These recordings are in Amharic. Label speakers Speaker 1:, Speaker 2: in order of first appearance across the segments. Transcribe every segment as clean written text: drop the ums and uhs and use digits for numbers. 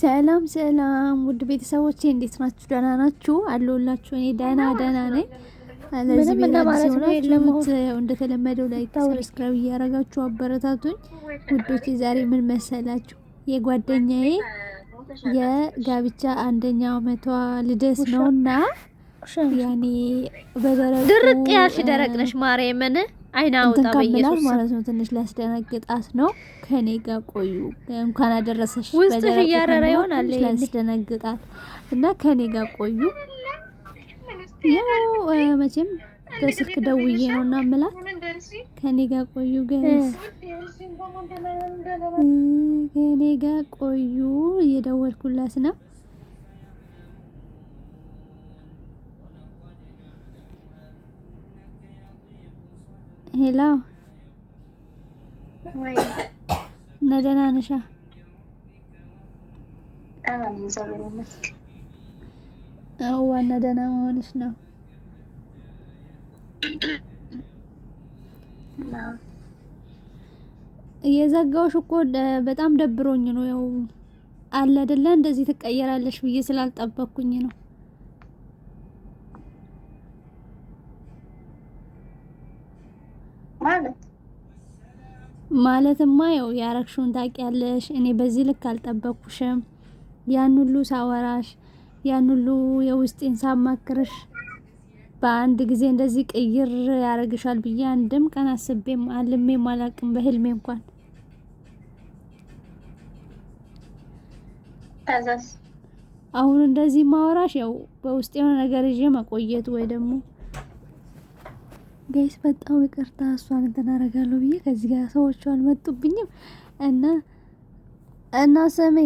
Speaker 1: ሰላም ሰላም ውድ ቤተሰቦቼ እንዴት ናችሁ? ደህና ናችሁ? አለሁላችሁ። እኔ ደህና ደህና ነኝ። ለዚህ
Speaker 2: ምንም
Speaker 1: ቤት አዲስ
Speaker 2: እንደማለት ነው የለም።
Speaker 1: የሆናችሁት እንደተለመደው like፣ subscribe እያደረጋችሁ አበረታቱኝ ውዶቼ። ዛሬ ምን መሰላችሁ? የጓደኛዬ የጋብቻ አንደኛው አመቷ ልደት ነውና ያኔ በደረቁ
Speaker 2: ድርቅ ያልሽ ደረቅ ነሽ። ማርያምን አይና አውጣ
Speaker 1: እንትን ከምላት
Speaker 2: በኢየሱስ
Speaker 1: ማለት ነው። ትንሽ ላስደነግጣት ነው። ከኔ ጋር ቆዩ፣ እንኳን አደረሰሽ።
Speaker 2: ውስጥሽ
Speaker 1: በደረቁ
Speaker 2: እያረረ
Speaker 1: ከምላት
Speaker 2: ይሆናል
Speaker 1: ትንሽ
Speaker 2: ይሄኔ።
Speaker 1: ላስደነግጣት እና ከኔ ጋር ቆዩ። ያው መቼም በስልክ ደውዬ ነው እና ምላት ከኔ ጋር ቆዩ guys፣ ከኔ ጋር ቆዩ። እየደወልኩላት ነው። Hello እና ደህና ነሻ? አዎ ዋና ደህና መሆንሽ ነው። የዘጋውሽ እኮ በጣም ደብሮኝ ነው። ያው አለ አይደለ እንደዚህ ትቀየራለሽ ብዬ ስላልጠበቅኩኝ ነው።
Speaker 3: ማለት
Speaker 1: ማለትማ ያው ያረግሽውን ታውቂያለሽ። እኔ በዚህ ልክ አልጠበቅኩሽም። ያን ሁሉ ሳወራሽ፣ ያን ሁሉ የውስጤን ሳማክርሽ በአንድ ጊዜ እንደዚህ ቅይር ያረግሻል ብዬ አንድም ቀን አስቤም አልሜም አላቅም በህልሜ እንኳን።
Speaker 3: ከዛስ
Speaker 1: አሁን እንደዚህ ማወራሽ ያው በውስጥ የሆነ ነገር ይዤ መቆየት ወይ ደግሞ guys በጣም ይቅርታ እሷን እንትን አደርጋለሁ ብዬ ከዚህ ጋር ሰዎቹ አልመጡብኝም እና ስሜ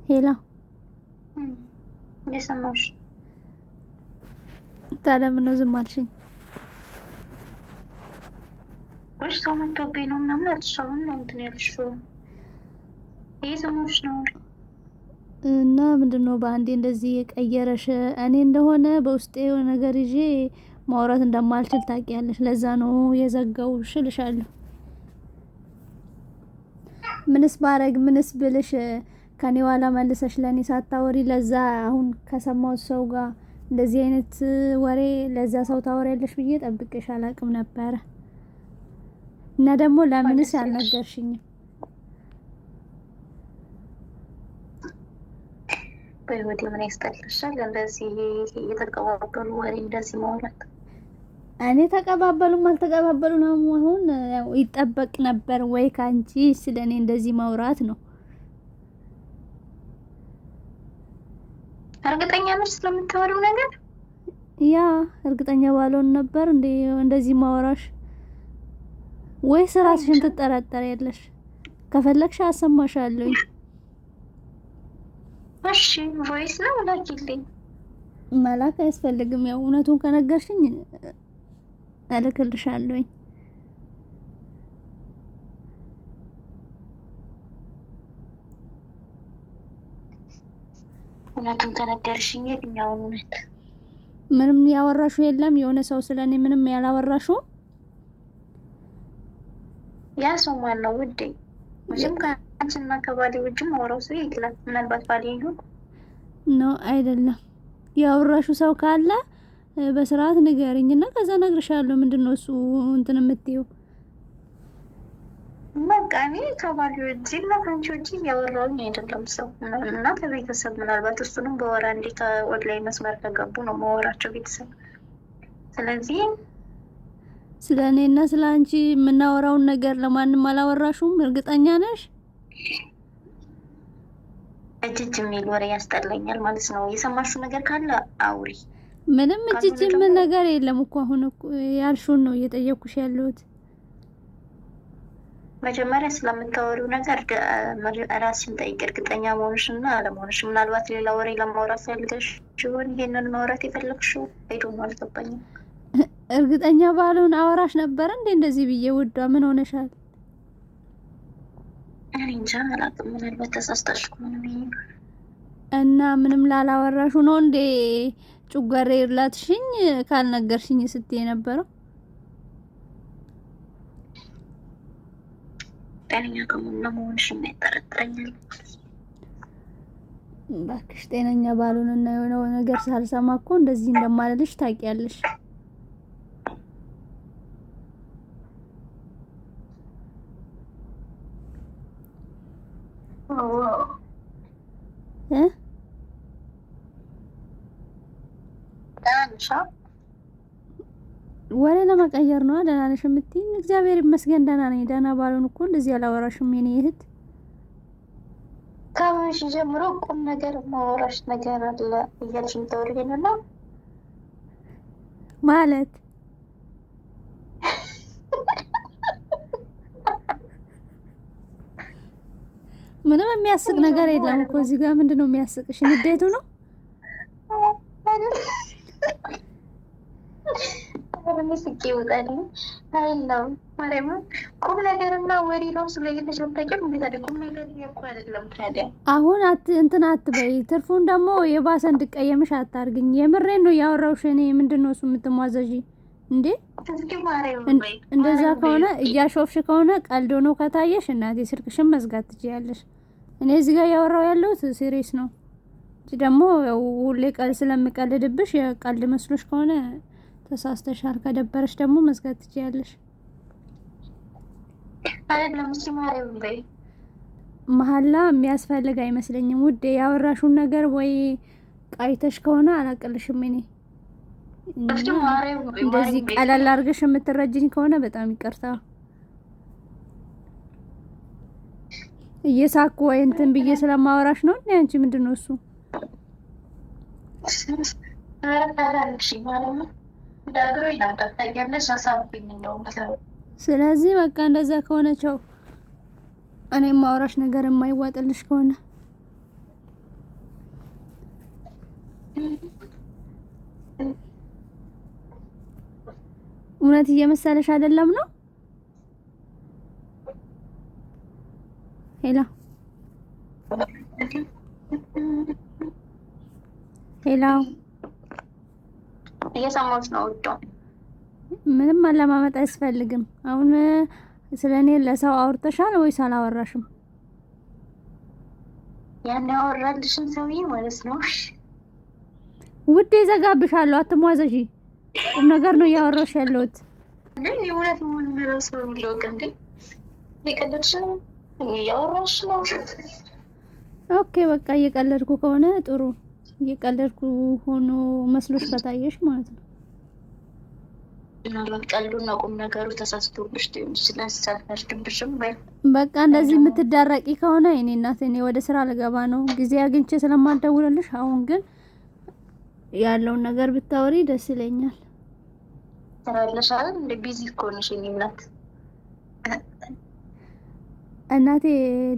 Speaker 1: hello
Speaker 3: እየሰማሁሽ።
Speaker 1: ታዲያ ምነው ዝም አልሽኝ?
Speaker 3: ወይስ ሰው መጥቶብኝ ነው ምናምን አልሽ? አሁን ነው እንትን ያልሽው። እየሰማሁሽ ነው።
Speaker 1: እና ምንድን ነው በአንዴ እንደዚህ የቀየረሽ? እኔ እንደሆነ በውስጤ የሆነ ነገር ይዤ ማውራት እንደማልችል ታውቂያለሽ። ለዛ ነው የዘጋውሽ እልሻለሁ። ምንስ ባረግ ምንስ ብልሽ ከኔ ኋላ መልሰሽ ለእኔ ሳታወሪ ለዛ አሁን ከሰማሁት ሰው ጋር እንደዚህ አይነት ወሬ ለዛ ሰው ታወሪያለሽ ብዬ ጠብቄሽ አላቅም ነበረ። እና ደግሞ ለምንስ አልነገርሽኝም?
Speaker 3: በህይወቴ ምን ያስጠላሻል? እንደዚህ እየተቀባበሉ ወሬ እንደዚህ ማውራት።
Speaker 1: እኔ ተቀባበሉም አልተቀባበሉ ነው አሁን ያው ይጠበቅ ነበር ወይ ከአንቺ ስለ እኔ እንደዚህ ማውራት ነው?
Speaker 3: እርግጠኛ ነሽ ስለምታወሪው ነገር?
Speaker 1: ያ እርግጠኛ ባልሆን ነበር እንዴ እንደዚህ ማውራሽ? ወይስ ራስሽን ትጠራጠሪያለሽ? ከፈለግሽ አሰማሻለሁኝ።
Speaker 3: እሺ voice ነው ላኪልኝ።
Speaker 1: መላክ አያስፈልግም። ያው እውነቱን ከነገርሽኝ እልክልሻለሁኝ።
Speaker 3: እውነቱን ከነገርሽኝ የትኛውን እውነት?
Speaker 1: ምንም ያወራሹ የለም? የሆነ ሰው ስለ እኔ ምንም ያላወራሹ?
Speaker 3: ያ ሰው ማን ነው ውዴ? መቼም ከአንቺና ከባሌ ውጭ ማውራው ሰው የለም። ምናልባት ባሌ ይሁን።
Speaker 1: ነው አይደለም። ያወራሹ ሰው ካለ በስርዓት ንገሪኝ እና ከዛ እነግርሻለሁ። ምንድን ነው እሱ እንትን የምትይው?
Speaker 3: በቃ እኔ ከባሌ ውጭ እና ከአንቺ ውጭ እያወራሁኝ አይደለም ሰው እና ከቤተሰብ ምናልባት እሱንም በወር አንዴ ከኦንላይን መስመር ከገቡ ነው ማወራቸው ቤተሰብ። ስለዚህ
Speaker 1: ስለ እኔና ስለ አንቺ የምናወራውን ነገር ለማንም አላወራሹም? እርግጠኛ ነሽ?
Speaker 3: እጅ የሚል ወሬ ያስጠላኛል ማለት ነው። የሰማሽው ነገር ካለ አውሪ።
Speaker 1: ምንም እጅ
Speaker 3: ካልሆነ
Speaker 1: ምን
Speaker 3: ደግሞ
Speaker 1: ነገር የለም እኮ አሁን እኮ ያልሽውን ነው እየጠየኩሽ ያለሁት።
Speaker 3: መጀመሪያ ስለምታወሪው ነገር ራስሽን ጠይቂ፣ እርግጠኛ መሆንሽ እና አለመሆንሽ። ምናልባት ሌላ ወሬ ለማውራት ፈልገሽ ሲሆን ይሄንን ማውራት የፈለግሽው ሄዶ ነው። አልገባኝም።
Speaker 1: እርግጠኛ ባልሆን አወራሽ ነበረ እንዴ እንደዚህ ብዬ? ውዷ ምን ሆነሻል?
Speaker 3: እኔ እንጃ አላውቅም። ምናልባት ተሳስታሽ ከሆነ ብዬ ነው።
Speaker 1: እና ምንም ላላወራሹ ነው እንዴ ጩጋሬ ይርላትሽኝ ካልነገርሽኝ ስትይ የነበረው?
Speaker 3: ጤነኛ ከመሆንሽ የሚያጠረጥረኛል።
Speaker 1: እባክሽ ጤነኛ ባልሆንና የሆነው ነገር ሳልሰማ እኮ እንደዚህ እንደማልልሽ ታውቂያለሽ። እ ወሬ ለመቀየር ነው። ደህና ነሽ የምትይኝ? እግዚአብሔር ይመስገን ደህና ነኝ። ደህና ባልሆን እኮ እንደዚህ አላወራሽም የኔ እህት።
Speaker 3: ከመቼ ጀምሮ ቁም ነገር ማወራሽ ነገር አለ እያልሽ የምታወሪኝ ነው?
Speaker 1: ማለት ምንም የሚያስቅ ነገር የለም እኮ እዚህ ጋር። ምንድን ነው የሚያስቅሽ? ንዴቱ ነው።
Speaker 3: ስቄ ይወጣል። አይለው ማርያምን ቁም ነገርና ወሬ ራሱ ለይተሽ አታውቂም። እንዴት አለ ቁም ነገር እኮ አይደለም ታዲያ።
Speaker 1: አሁን እንትን አትበይ። ትርፉን ደግሞ የባሰ እንድቀየምሽ አታርግኝ። የምሬን ነው ያወራውሽ። እኔ ምንድን ነው እሱ የምትሟዘዢ እንዴ?
Speaker 3: እስኪ ማርያምን በይ።
Speaker 1: እንደዛ ከሆነ እያሾፍሽ ከሆነ ቀልድ ሆኖ ከታየሽ እናቴ ስልክሽን መዝጋት ትችያለሽ። እኔ እዚህ ጋር እያወራው ያለሁት serious ነው። እንጂ ደግሞ ያው ሁሌ ቀልድ ስለምቀልድብሽ የቀልድ መስሎሽ ከሆነ ተሳስተሻል። ከደበረሽ ደግሞ መዝጋት ትችያለሽ።
Speaker 3: አይደለም እስኪ ማርያምን በይ።
Speaker 1: መሀላ የሚያስፈልግ አይመስለኝም ውዴ። ያወራሹን ነገር ወይ ቃይተሽ ከሆነ አላቅልሽም እኔ
Speaker 3: እስኪ ማርያምን በይ።
Speaker 1: እንደዚህ
Speaker 3: ማርያምን በይ።
Speaker 1: ቀለል አድርገሽ የምትረጅኝ ከሆነ በጣም ይቅርታ። እየሳኩ ወይ እንትን ብዬ ስለማወራሽ ነው። እንዴ አንቺ ምንድን ነው እሱ?
Speaker 3: ኧረ ታላለሽ ማርያምን ዳግሮኝ ነበር ታውቂያለሽ። አሳብኝ እንደውም
Speaker 1: ስለዚህ በቃ እንደዛ ከሆነ ቸው እኔ የማወራሽ ነገር የማይዋጥልሽ ከሆነ እውነት እየመሰለሽ አይደለም ነው? Hello hello፣
Speaker 3: እየሰማሁሽ ነው ውዷ።
Speaker 1: ምንም አለማመጥ አያስፈልግም። አሁን ስለ እኔ ለሰው አውርተሻል ወይስ አላወራሽም?
Speaker 3: ያን ያወራልሽን ሰውዬ ማለት ነው።
Speaker 1: ውዴ ዘጋብሻለሁ፣ አትሟዘዢ። ቁም ነገር ነው እያወራሽ ያለሁት።
Speaker 3: ግን የእውነት መሆኑን እራሱ ነው የሚለውቅ። እንዴ እየቀለድሽ ነው? እያወራሽ ነው?
Speaker 1: Okay በቃ እየቀለድኩ ከሆነ ጥሩ። እየቀለድኩ ሆኖ መስሎሽ ከታየሽ ማለት ነው።
Speaker 3: ምናልባት ቀልዱና ቁም ነገሩ ተሳስቶብሽ ሊሆን ይችላል። ሳልፈርድብሽም ወይ
Speaker 1: በቃ እንደዚህ የምትዳረቂ ከሆነ እኔ እናት እኔ ወደ ስራ ልገባ ነው፣ ጊዜ አግኝቼ ስለማልደውልልሽ። አሁን ግን ያለውን ነገር ብታወሪ ደስ ይለኛል።
Speaker 3: ስራ አለሽ አይደል? እንደ busy እኮ ነሽ የእኔ እናት።
Speaker 1: እናቴ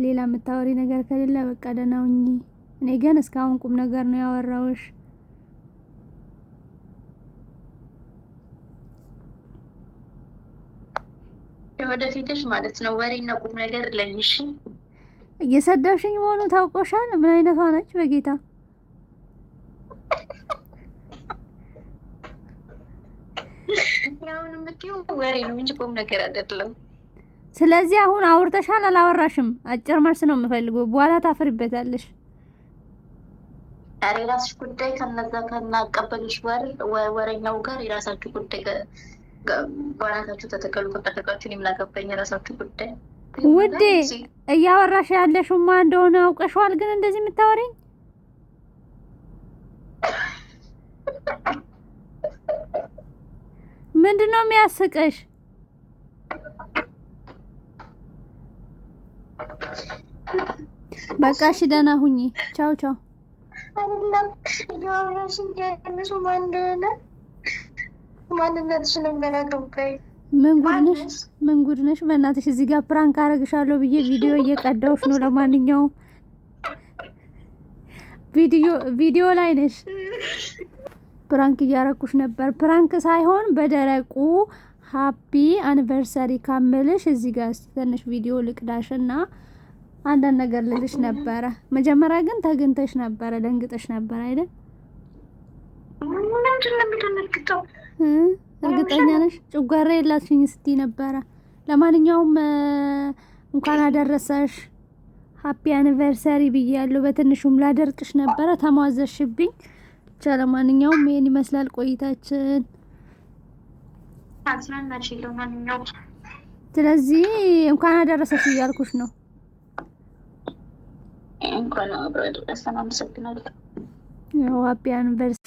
Speaker 1: ሌላ የምታወሪ ነገር ከሌለ በቃ ደህና ሁኚ። እኔ ግን እስካሁን ቁም ነገር ነው ያወራውሽ።
Speaker 3: ወደፊትሽ ማለት ነው ወሬና ቁም ነገር ለይሽ።
Speaker 1: እየሰደብሽኝ መሆኑ ታውቆሻል። ምን አይነቷ ነች በጌታ።
Speaker 3: አሁን የምትይው ወሬ ነው እንጂ ቁም ነገር አይደለም።
Speaker 1: ስለዚህ አሁን አውርተሻል አላወራሽም? አጭር መልስ ነው የምፈልገው። በኋላ ታፍሪበታለሽ።
Speaker 3: ኧረ የራስሽ ጉዳይ ከነዛ ከናቀበልሽ ወሬኛው ጋር የራሳችሁ ጉዳይ። በራሳችሁ ተተከሉ። ከፈለጋችሁ እኔ ምን አገባኝ? የራሳችሁ ጉዳይ
Speaker 1: ውዴ። እያወራሽ ያለሽማ እንደሆነ አውቀሽዋል። ግን እንደዚህ የምታወሪኝ ምንድን ነው የሚያስቅሽ? በቃ እሺ፣ ደህና ሁኚ። ቻው ቻው።
Speaker 3: አይደለም እያወራሽ ያለሽው ማን እንደሆነ ማንነትሽንም ገና ገባኝ።
Speaker 1: ምን ጉድ ነሽ? ምን ጉድ ነሽ? በእናትሽ እዚህ ጋር prank አረግሻለሁ ብዬ ቪዲዮ እየቀዳሁሽ ነው። ለማንኛውም ቪዲዮ ላይ ነሽ። Prank እያረኩሽ ነበር። Prank ሳይሆን በደረቁ happy anniversary ካምልሽ እዚህ ጋር እስቲ ትንሽ ቪዲዮ ልቅዳሽ እና አንዳንድ ነገር ልልሽ ነበረ። መጀመሪያ ግን ተግንተሽ ነበረ፣ ደንግጠሽ ነበር አይደል?
Speaker 3: ምንድን ነው የሚደነግጠው?
Speaker 1: እርግጠኛ ነሽ? ጨጓራ የላትሽኝ ስትይ ነበረ። ለማንኛውም እንኳን አደረሰሽ፣ happy anniversary ብያለሁ። በትንሹም ላደርቅሽ ነበረ፣ ተሟዘሽብኝ። ብቻ ለማንኛውም ይሄን ይመስላል ቆይታችን። ስለዚህ እንኳን አደረሰሽ እያልኩሽ ነው።
Speaker 3: እንኳን አብሮ አደረሰን። አመሰግናለሁ።
Speaker 1: Happy anniversary።